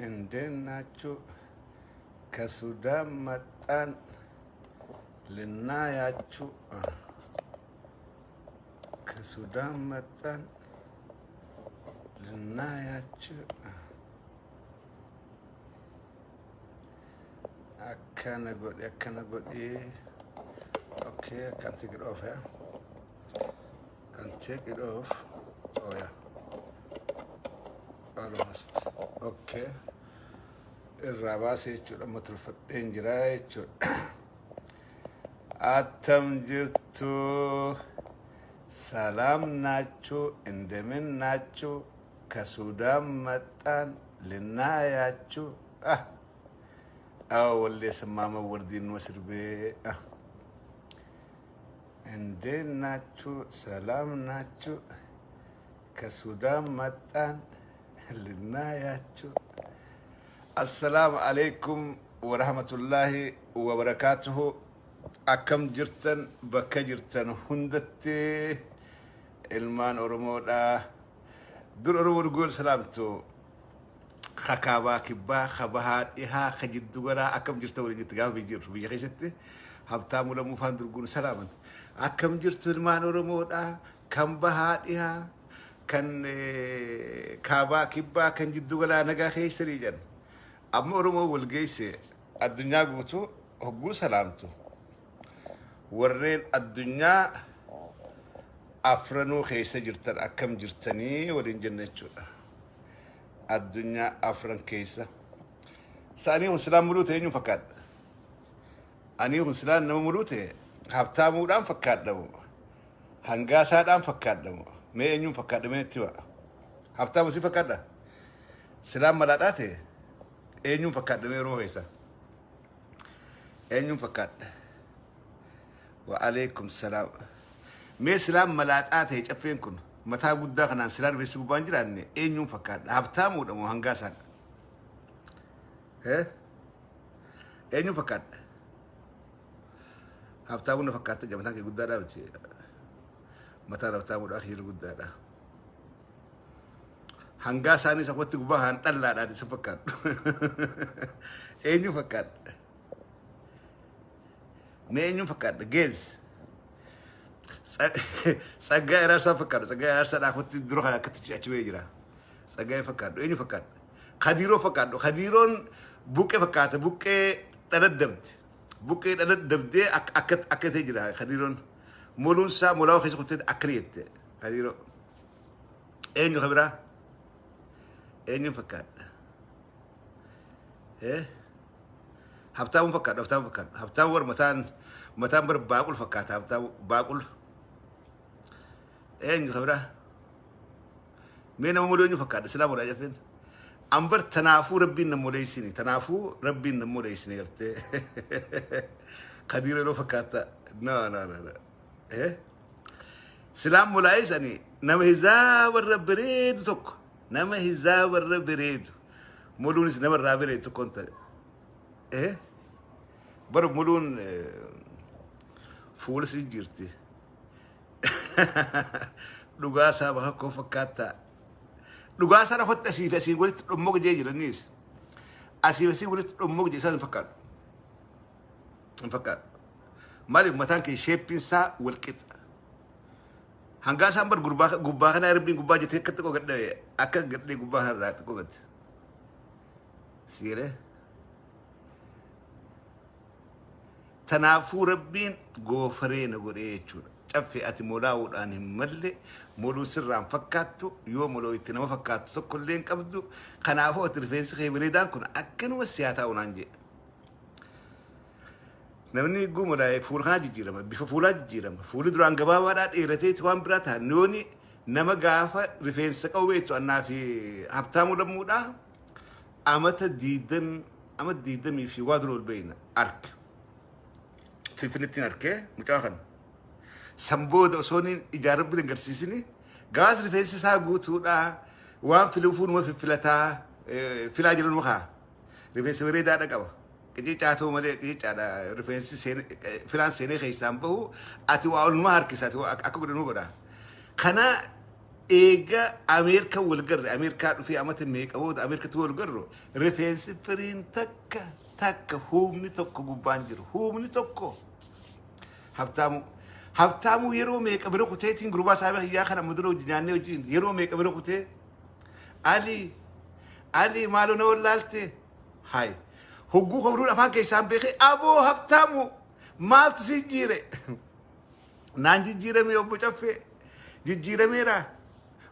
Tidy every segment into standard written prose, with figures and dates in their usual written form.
እንዴት ናችሁ? ከሱዳን መጣን ልናያችሁ። ከሱዳን መጣን ልናያችሁ። Akkana godhe, akkana godhe. Okay, I can take it off, yeah? Can take it off. Oh yeah. Almost. Okay. Irraa baasee jechuudha. Amma tolfadheen jira jechuudha. Attam jirtu? ሰላም ናችሁ? እንደምን ናችሁ? ከሱዳን መጣን ልናያችሁ። አዎ ወሌ ስማመ ወርዲን ወስርቤ እንዴት ናችሁ? ሰላም ናችሁ? ከሱዳን መጣን ልናያችሁ። Assalaamu alaikum warahmatullaahi wabarakaatuhu. Akkam jirtan bakka jirtan hundatti ilmaan Oromoodha. Dur Oromoo dhugoon salaamtu kaabaa kibbaa, kabahaa dhihaa, ka jiddu garaa akkam jirta waliin jirti gaafa biyya jirtu biyya keessatti Habtaamuu Lammuu faan durguun salaaman. Akkam jirtu ilmaan Oromoodha, kan bahaa dhihaa, kan kaabaa kibbaa, kan jiddu galaa nagaa keessanii jedhan. Amma Oromoo wal geesse addunyaa guutuu hogguu salaamtu. Warreen addunyaa afranuu keessa jirtan akkam jirtanii waliin jenna jechuudha. Addunyaa afran keessa. Sa'anii kun silaan muluu ta'e eenyuun fakkaadha? Anii kun silaan nama muluu ta'e Habtaamuudhaan fakkaadha moo? Hangaasaadhaan fakkaadha moo? Mee eenyuun fakkaadha mee itti ba'a? Habtaamu si fakkaadha? Silaan malaaxaa ta'e eenyuun fakkaadha mee Oromoo keessa? Eenyuun fakkaadha? Wa alaikum salaam. Mee silaan malaaxaa ta'e caffeen kun mataa guddaa kanaan silaan rifeensi gubbaan jiraanne eenyuun fakkaadha? Habtaamuudha moo Hangaasaadha? Eh? Eenyuun fakkaadha? Habtaamuun na fakkaatta jira, mataan kee guddaadhaa miti. Mataan Habtaamuudhaa kiyyuu guddaadha. Hangaa isaanis akkumatti gubbaa haan dhallaadhaati isa fakkaadhu. Eenyuun fakkaadha? Mee eenyuun fakkaadha? Geez. Tsaggaa Araarsaa fakkaadhu. Tsaggaa Araarsaa akkumatti dura kana akkatti achi bahee jira. Tsaggaa fakkaadhu. Eenyu fakkaadha? Kadiiroo fakkaadhu. Kadiiroon buqqee fakkaata. Buqqee dhaladdabde. Buqqee dhaladdabdee akka akka ta'e jira Kadiiroon. Moluun isaa molaa keessa kuttee akkana jette Kadiiroo. Eenyu ka biraa? Eenyuun fakkaadha? Eh? Habtaamuun fakkaadhu, Habtaamuun fakkaadhu. Habtaamuun war mataan mataan bar baaqul fakkaata, Habtaamu baaqul. Eenyu ka biraa? Mee nama muluu eenyu fakkaadha? Silaa mulaa jafeen. Ambar tanaafuu rabbiin na muleessini. Tanaafuu rabbiin na muleessini gartee. Kadiiroo yeroo fakkaata. No, no, no, no. Eh? Silaan mulaa'is ani nama hizaaba irra bareedu tokko. Nama hizaaba irra bareedu. Muluunis nama irraa bareedu tokko hin ta'e. Eh? Bara muluun fuula si jirti. Dhugaa isaa bakka koo fakkaata. Dhugaa isaa lafatti asii fi asiin walitti dhommoga jee jira innis. Asii fi asiin walitti dhommoga jee isaa hin fakkaatu. Hin fakkaatu. Maaliif mataan kee sheeppiin isaa wal qixa. Hangaa isaan bar gurbaa gubbaa kanaa rabbiin gubbaa jettee akka xiqqoo gadhee akka gadhee gubbaa kanarraa xiqqoo gadde. Siiree. Tanaafuu Rabbiin goofaree na godhee jechuudha. Caffee ati molaa'uudhaan hin malle, moluu sirraa hin fakkaattu, yoo molooyte nama fakkaattu tokko illee hin qabdu, kanaafuu ati rifeensi kee bareedaan kun akkanuma si haa taa'u naan jedhe. Namni higguu molaa'e fuula kanaa jijjiirama, bifa fuulaa jijjiirama. Fuulli duraan gabaabaadhaa dheerateeti waan biraa ta'a. Yooni nama gaafa rifeensa qabu beektu annaa fi Habtaamuu Lammuudhaa amata diidam ama diidamii fi waa dura ol beeyna arke. Finfinnettiin arkee mucaa kana. San booda osoo inni ijaan rabbiin hin agarsiisini gaas rifeensi isaa guutuudha waan filuufuu numa fiffilataa filaa jiru numa kaa. Rifeensi bareedaadha qaba. Qicicaa ta'u malee qicicaadha rifeensi filaan seenee keessaan bahu ati waa ol numa harkisa ati akka godhe numa godha. Kana Eega Ameerikaa wal garre, Ameerikaa dhufee amata meeqa booda Ameerikatti wal garru, rifeensi firiin takka takka humni tokko gubbaan jiru. Humni tokko. Habtaamu. Habtaamuu yeroo meeqa bira kuteetiin gurbaa saahiba kiyyaa kana amma dura hojii nyaannee hojiin yeroo meeqa bira kutee, "Ali, Ali, maaloo na wallaalte?" Hay, hogguu kabruun afaan keessaan beekee, "Aboo Habtaamu, maaltu si jijjiire?" Naan jijjiirame, obbo Caffee, jijjiirameera.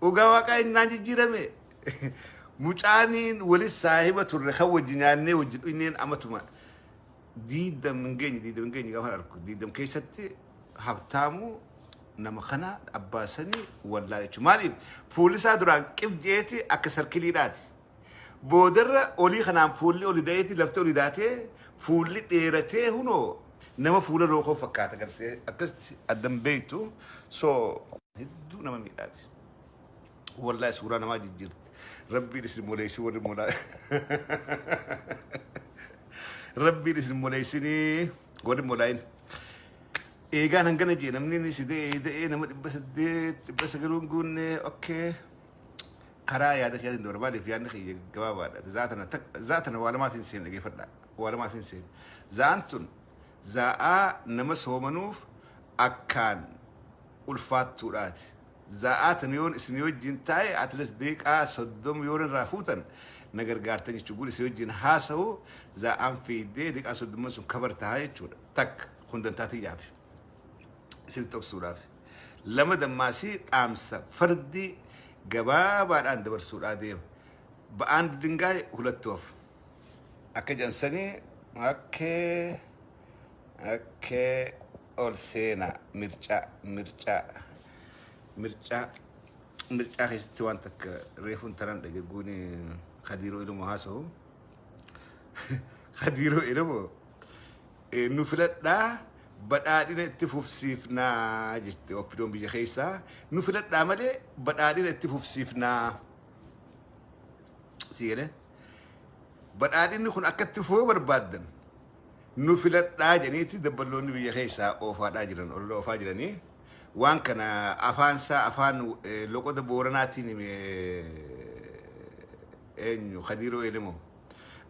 Dhugaa waaqaa naan jijjiirame. Mucaaniin walis saahiba turre kan wajji nyaannee wajji dhugneen amatuma 20 hin geenye, 20 hin geenye. Gaafa argu 20 keessatti Habtaamu nama kana abbaasanii wallaa jechuudha. Maaliif? Fuulli isaa duraan qibjeeti akka sarkiliidhaati. Boodarra olii kanaan fuulli oli da'eeti, lafti oli daatee, fuulli dheeratee, hunoo nama fuula rookoo fakkaata gartee akkasitti addan beektu. So hedduu nama miidhaati. Wallahi suuraa namaa jijjiirti. Rabbiin isin moleessi warri molaa. Rabbiin isin moleessinii warri molaayin. Eegaan hangana jee, namni inni si da'ee da'ee nama 800 900 hin guunne. Okay. Karaa yaada kiyyaatiin dabara. Maaliif? Yaadni kiyya gabaabaadha. Zaatana zaatana waa lamaaf hin seenne, dhageeffadha. Waa lamaaf hin seenne. Za'aan tun za'aa nama soomanuuf akkaan ulfaattuudhaati. Za'aa tana yoon isin wajjin taa'e, at least daqiiqaa 30 yoon irraa fuutan na gargaartan jechuudha. Gun isin wajjin haasa'u za'aan fiidee daqiiqaa 30 sun kabar tahaa jechuudha. Takka kun dantaa tiyyaafi. Isin xobsuudhaaf. Lama dammaasii dhaamsa fardi gabaabaadhaan dabarsuudhaa deema. በአንድ ድንጋይ ሁለት ወፍ akka jansanii. Okay, ol seenaa. Mircaa, mircaa, mircaa, mircaa keessatti waan takka reefuun tanan dhagegguun Kadiiroo Ilmoo haasa'u. Kadiiroo Ilmoo "Nu filadhaa, badhaadhina itti fufsiifnaa" jirti OPDOn biyya keessaa. "Nu filadhaa malee badhaadhina itti fufsiifnaa." Si galee? Badhaadhinni kun akka itti fufuu barbaaddan nu filadhaa jedhaniiti dabballoonni biyya keessaa oofaadhaa jiran, olola oofaa jiranii. Waan kana afaansaa afaan loqoda Booranaatiin hime. Eenyu? Kadiiroo Elemoo.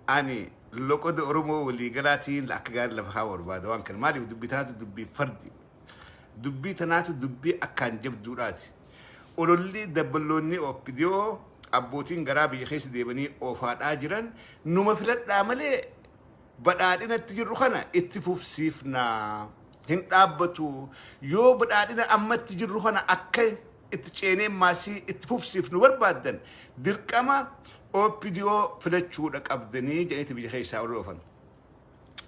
Ani loqoda Oromoo waliigalaatiin akka gaarii lafa kaa'uu barbaada waan kana. Maaliif? Dubbii tanaatu dubbii fardi, dubbii tanaatu dubbii akkaan jabduudhaati. Ololli dabballoonni OPDO abbootiin garaa biyya keessa deemanii oofaadhaa jiran "Numa filadhaa malee badhaadhinatti jirru kana itti fufsiifnaa, hin dhaabbatu. Yoo badhaadhina ammatti jirru kana akka itti ceenee maasii itti fufsiifnu barbaaddan, dirqama OPDO filachuudha qabdanii" jedhaniiti biyya keessaa ol oofan.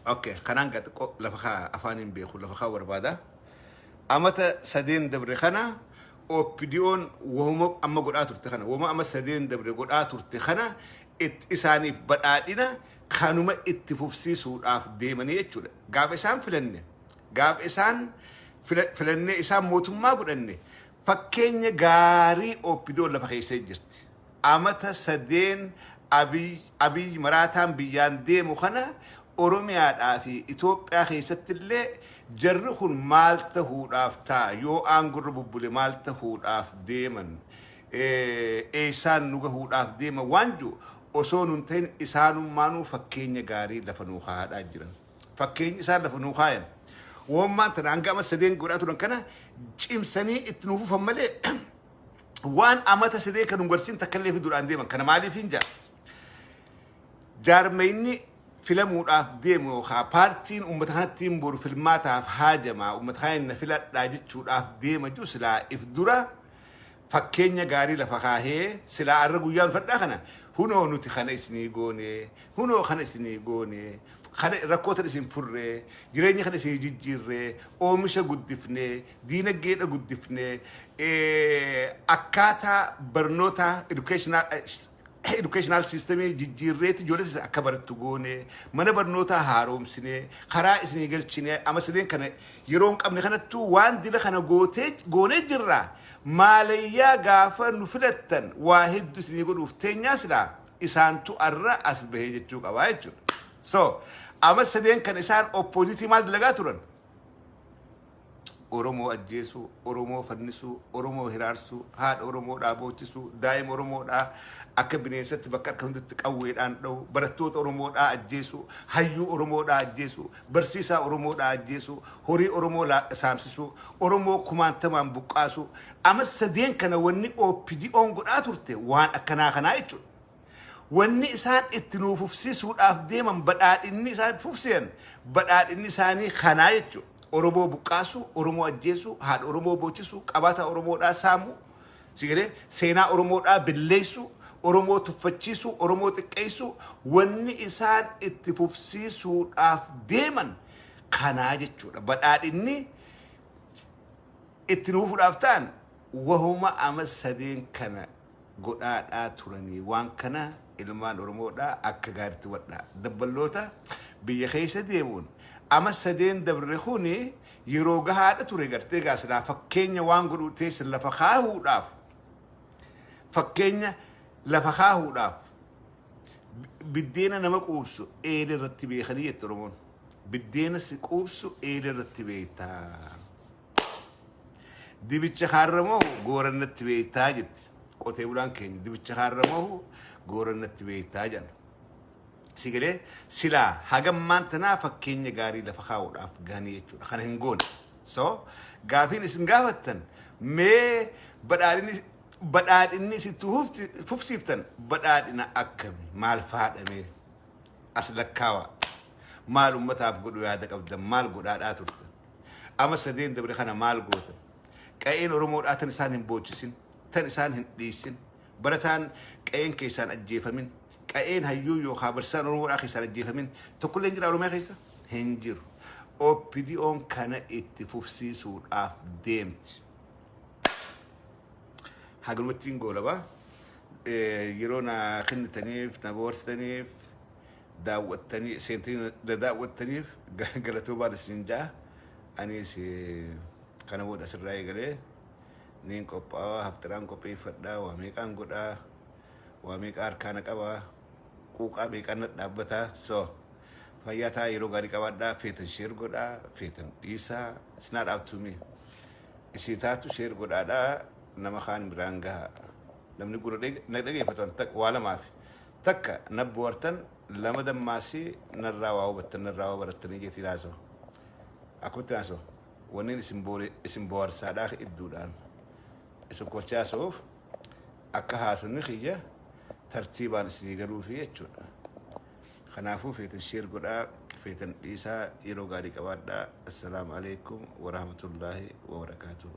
Okay, kanaan gaa xiqqoo lafa kaa afaan hin beeku lafa kaa barbaada. Amata sadeen dabre kana OPDO'n wahuma amma godhaa turte kana, wahuma amma sadeen dabre godhaa turte kana isaaniif badhaadhina kanuma itti fufsiisuudhaaf deemanii jechuudha. Gaafa isaan filanne, gaafa isaan filannee isaan mootummaa godhanne, fakkeenya gaarii OPDO'n lafa keessee jirti. Amata sadeen Abiy maraataan biyyaan deemu kana Oromiyaadhaa fi Itoophiyaa keessatti illee jarri kun maal tahuudhaaf ta'a, yoo aangorra bubbule maal tahuudhaaf deeman, eessaan nu gahuudhaaf deeman waan jiru osoo nun ta'in, isaanummaanuu fakkeenya gaarii lafa nuu kaa'aadhaa jiran. Fakkeenyi isaan lafa nuu kaayan. Woommaan tana hanga amma sadeen godhaa turan kana cimsanii itti nuuf fufan malee, waan amata sadee kan nu garsiin takka illee fiduudhaan deeman kana. Maaliif hin jaa? Jaarmayni filamuudhaaf deemu yookaan paartiin uummata kanatti hin boru filmaataaf haajamaa uummata kana na filadhaa jechuudhaaf deema jiru, silaa if dura fakkeenya gaarii lafa kaahee, silaa arra guyyaan fadhaa kana hunoo nuti kana isinii goone, hunoo kana isinii goone, kana rakkoota isin furree, jireenya kana isinii jijjiirree, oomisha guddifnee, diinagdeedha guddifnee, akkaataa barnoota educational systemii jijjiirreetti ijoollee akka barattu goone, mana barnootaa haaromsine, karaa isinii galchine, amma sadeen kana yeroo hin qabne kanattuu waan dila kana gootee goonee jirra, maalayyaa gaafa nu filattan waa hedduu isinii godhuuf teenyaa, silaa isaantu arra as bahee jechuu qabaa jechuudha. So amma sadeen kan isaan opposite maal dalagaa turan? Oromoo ajjeesuu, Oromoo fannisuu, Oromoo hiraarsuu, haadha Oromoodhaa boochisuu, daa'ima Oromoodhaa akka bineensatti bakka akka hundatti qawweedhaan dha'u, barattoota Oromoodhaa ajjeesuu, hayyuu Oromoodhaa ajjeesuu, barsiisaa Oromoodhaa ajjeesuu, horii Oromoo saamsisuu, Oromoo kumaantamaan buqqaasuu. Ama sadeen kana wanni OPDO'n godhaa turte waan akkanaa kanaa jechuudha. Wanni isaan itti nuu fufsiisuudhaaf deeman, badhaadhinni isaan itti fufsiisan, badhaadhinni isaanii kanaa jechuudha. Oromoo buqqaasuu, Oromoo ajjeesuu, haadha Oromoo boochisuu, qabaata Oromoodhaa saamuu, si galee, seenaa Oromoodhaa billeessuu, Oromoo tuffachiisuu, Oromoo xiqqeessuu, wanni isaan itti fufsiisuudhaaf deeman kanaa jechuudha. Badhaadhinni itti nuufuudhaaf ta'an wahuma ama sadeen kana godhaadhaa turanii. Waan kana ilmaan Oromoodhaa akka gaariitti hubadhaa. Dabballoota biyya keessa deemuun ama sadeen dabre kuni yeroo gahaadha ture gartee gaasilaa fakkeenya waan godhuu teessan lafa kaahuudhaaf, fakkeenya lafa kaahuudhaaf. Biddeena nama quubsu eela irratti beekanii jette Oromoon. Biddeena si quubsu eela irratti beektaa. Dibicha kaarramoo goorannatti beektaa jetti. Qotee bulaan keenya dibicha kaarramoo goorannatti beektaa jedhan. Si galee, silaa hagammaan tanaa fakkeenya gaarii lafa kaa'uudhaaf gahanii jechuudha. Kana hin goone. So gaafiin isin gaafattan, mee badhaadhinni isitti fufsiiftan badhaadhina akkami, maal faadhamee as lakkaawa, maal ummataaf godhu yaada qabdan, maal godhaadhaa turtan, ama sadeen dabre kana maal gootan? Qa'een Oromoodhaa tan isaan hin boochisin, tan isaan hin dhiisin, barataan qa'een keessaan ajjeefamin, qa'een hayyuu yookaan barsiisaan Oromoodhaa keessaan ajjeefamin tokkollee hin jira Oromiyaa keessa hin jiru. OPDO'n kana itti fufsiisuudhaaf deemti. Hagalumatti goolabaa. Yeroo na kennitaniif, na boharsitaniif, daawwattanii seentanii na daawwattaniif galatoomaan isin ja'a. Anis kana booda asirraa eegalee niin qophaa'aa, haftiraan qopheeffadhaa, waa meeqaan godhaa, waa meeqaa harkaa na qabaa, quuqaa meeqaan na dhaabbataa. So fayyaa ta'aa, yeroo gaarii qabaadhaa. Feetan share godhaa, feetan dhiisaa, isinaa dhaabtuumi. Isii taatu share godhaadhaa, nama kaan biraan gahaa. Namni gurra na dhageeffatan waa lamaafi. Takka na bohartan, lama dammaasii narraa waa hubattan, narraa waa barattanii jeetiin haasa'u. Akkumitti haasa'u. Wanneen isin bohaarsaadhaa idduudhaan isin kolchaa haasa'uuf akka haasofni kiyya tartiibaan isinii galuufi jechuudha. Kanaafuu feetan share godhaa, feetan dhiisaa, yeroo gaarii qabaadhaa. Assalaamu alaikum warahmatullaahi wabarakaatuh.